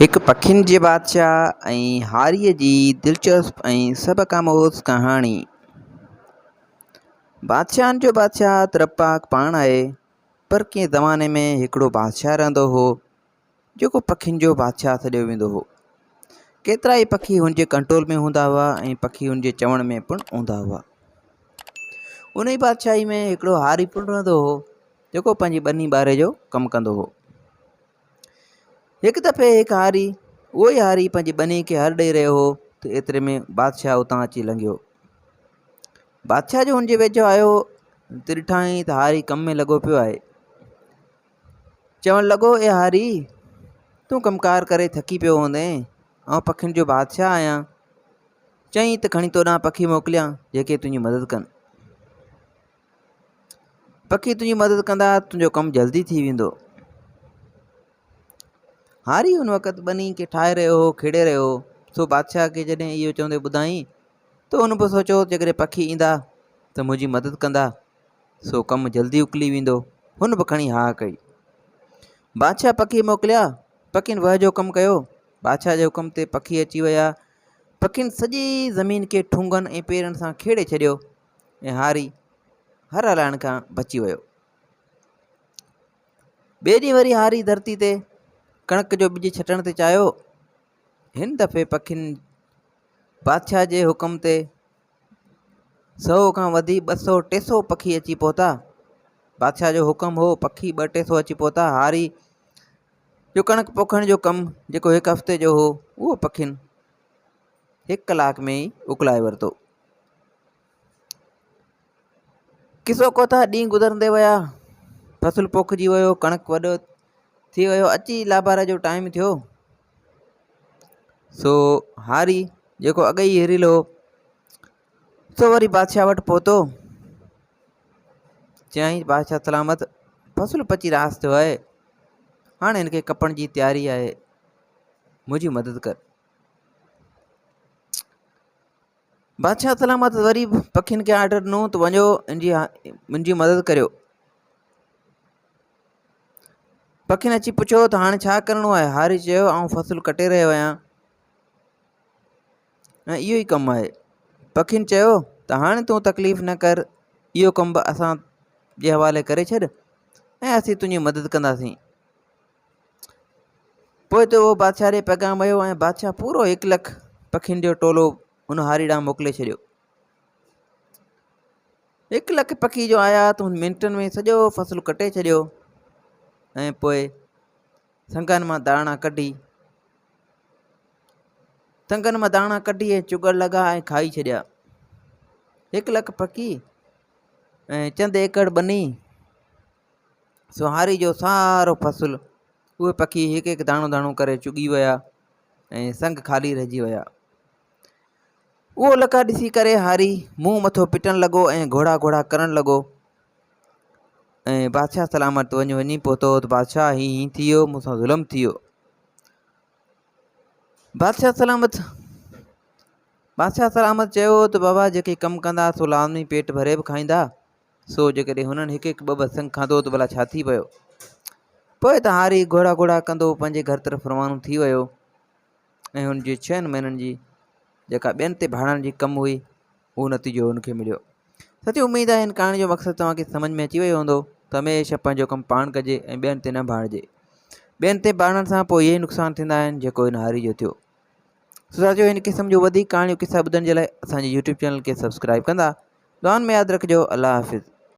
هڪ پکين جي بادشاهه ۽ هاريء جي دلچسپ ۽ سبق آموز ڪهاڻي. بادشاهن جو بادشاهه ته رب پاڪ پاڻ آهي، پر ڪنهن زماني ۾ هڪڙو بادشاهه رهندو هو، جيڪو پکين جو بادشاهه سڏيو ويندو هو. ڪيترائي پکي هن جي ڪنٽرول ۾ هوندا هئا ۽ پکي هن جي چوڻ ۾ پڻ هوندا هئا. ان ئي بادشاهي ۾ هڪڙو هاري پڻ رهندو هو، جيڪو پنهنجي ٻني ٻاري جو ڪم ڪندو هو. هڪ دفعي هڪ هاري، اهو ئي هاري پنهنجي ٻني کي هر ڏئي رهيو هو ته ايتري ۾ بادشاهه اتان اچي لنگهيو. بادشاهه جو هن جي ويجهو آيو ته ڏٺائين ته هاري ڪم ۾ لڳو پيو آهي. چوڻ لڳو، اي هاري! تون ڪم ڪار ڪري ٿڪي پيو هوندين. آئون پکين جو بادشاهه آهيان. چئين ته کڻي تو ڏانهن پکي موڪليان، جيڪي تنهنجي مدد ڪن. پکي تنهنجي مدد ڪندا تنهنجو ڪم جلدي ٿي ويندو. هاري ان وقت ٻني کي ٺاهي رهيو هو کيڙي رهيو هو سو بادشاهه کي جڏهن اهو چوندي ٻڌائين ته هن به سوچيو جيڪڏهن پکي ايندا ته منهنجي مدد ڪندا سو ڪم جلدي اڪلي ويندو هن به کڻي ها ڪئي بادشاهه پکي موڪليا پکين وهه جو ڪم ڪيو بادشاهه جي حڪم تي پکي اچي ويا پکين سڄي زمين کي ٺونگن ۽ پيرن سان کيڙي ڇڏيو ۽ هاري هر هلائڻ کان بچي ويو. ٻئي ڏينهن وري هاري ڌرتي تي ڪڻڪ جو ٻج ڇٽڻ تي چاهيو. هن دفعي پکين بادشاهه جي حڪم تي سئو کان وڌي ٻه سئو ٽي سئو پکي اچي پهتا. بادشاهه جو حڪم هو پکي ٻه ٽي سئو اچي پهتا. هاري جو ڪڻڪ پوکڻ جو ڪم جيڪو هڪ هفتي جو هو اهو پکين هڪ ڪلاڪ ۾ ئي اڪلائي ورتو. قصو ڪوتاهه ڏينهن گذرندي ويا، فصل پوکجي ويو، ڪڻڪ وڏو ٿي ويو، اچي لاباري جو ٽائيم ٿيو. سو هاري جيڪو اڳ ئي هريل هو، سو وري بادشاهه وٽ پهتو. چيائين بادشاهه سلامت فصل پچي راس ٿيو آهي، هاڻي هن کي ڪپڻ جي تياري آهي، منهنجي مدد ڪر. بادشاهه سلامت وري به پکين کي آرڊر ڏنو ته وڃو منهنجي مدد ڪريو. پکين اچي پڇيو ته هاڻي ڇا ڪرڻو آهي؟ هاري چيو آئون فصل ڪٽي رهيو آهيان ۽ اهو ئي ڪم آهي. پکين چيو ته هاڻي تون تڪليف نه ڪر اهو ڪم به اسان جي حوالي ڪري ڇڏ ۽ اسين تنهنجي مدد ڪنداسين. پوء ته اهو بادشاهه ڏي پيغام ويو ۽ بادشاهه پورو هڪ لک پکين جو ٽولو ان هاري ڏانهن موڪلي ڇڏيو. هڪ لک پکي جو آيا ته هن منٽن ۾ سڄو فصل ڪٽي ڇڏيو ۽ پوء سنگن مان داڻا ڪڍي سنگن مان داڻا ڪڍي ۽ چڳڻ لڳا ۽ کائي ڇڏيا. هڪ لک پکي ۽ چند ايڪڙ ٻني سونهاري جو سارو فصل اهي پکي هڪ هڪ داڻو داڻو ڪري چڳي ويا ۽ سنگ خالي رهجي ويا. اهو لقاء ڏسي ڪري هاري منهن مٿو پٽڻ لڳو ۽ گهوڙا گهوڙا ڪرڻ لڳو ۽ بادشاهه سلامت وڃي وڃي پهتو ته بادشاهه هي هي ٿي ويو مون سان ظلم ٿي ويو. بادشاهه سلامت بادشاهه سلامت چيو ته بابا جيڪي ڪم ڪندا سو لازمي پيٽ ڀري به کائيندا. سو جيڪڏهن هنن هڪ هڪ ٻه ٻه سڱ کاڌو ته ڀلا ڇا ٿي پيو. پوء ته هاري گهوڙا گهوڙا ڪندو پنهنجي گهر طرف روانو ٿي ويو ۽ هن جي ڇهن مهينن جي جيڪا ٻين تي ڀاڙڻ جي ڪم هئي اهو نتيجو هن کي مليو. سچي اميد آهي هن ڪهاڻي جو مقصد توهان کي سمجهه ۾ اچي ويو هوندو ته هميشه پنهنجو ڪم پاڻ ڪجي ۽ ٻين تي نه ڀاڙجي. ٻين تي ڀاڙڻ سان پوء اهي ئي نقصان ٿيندا آهن جيڪو هن هاري جو ٿيو. سو ساٿيو هن قسم جون وڌيڪ ڪهاڻيون قصا ٻڌڻ جي لاء اسان جي يوٽيوب چينل کي سبسڪرائب ڪندا. دعائن ۾ ياد رکجو الله حافظ.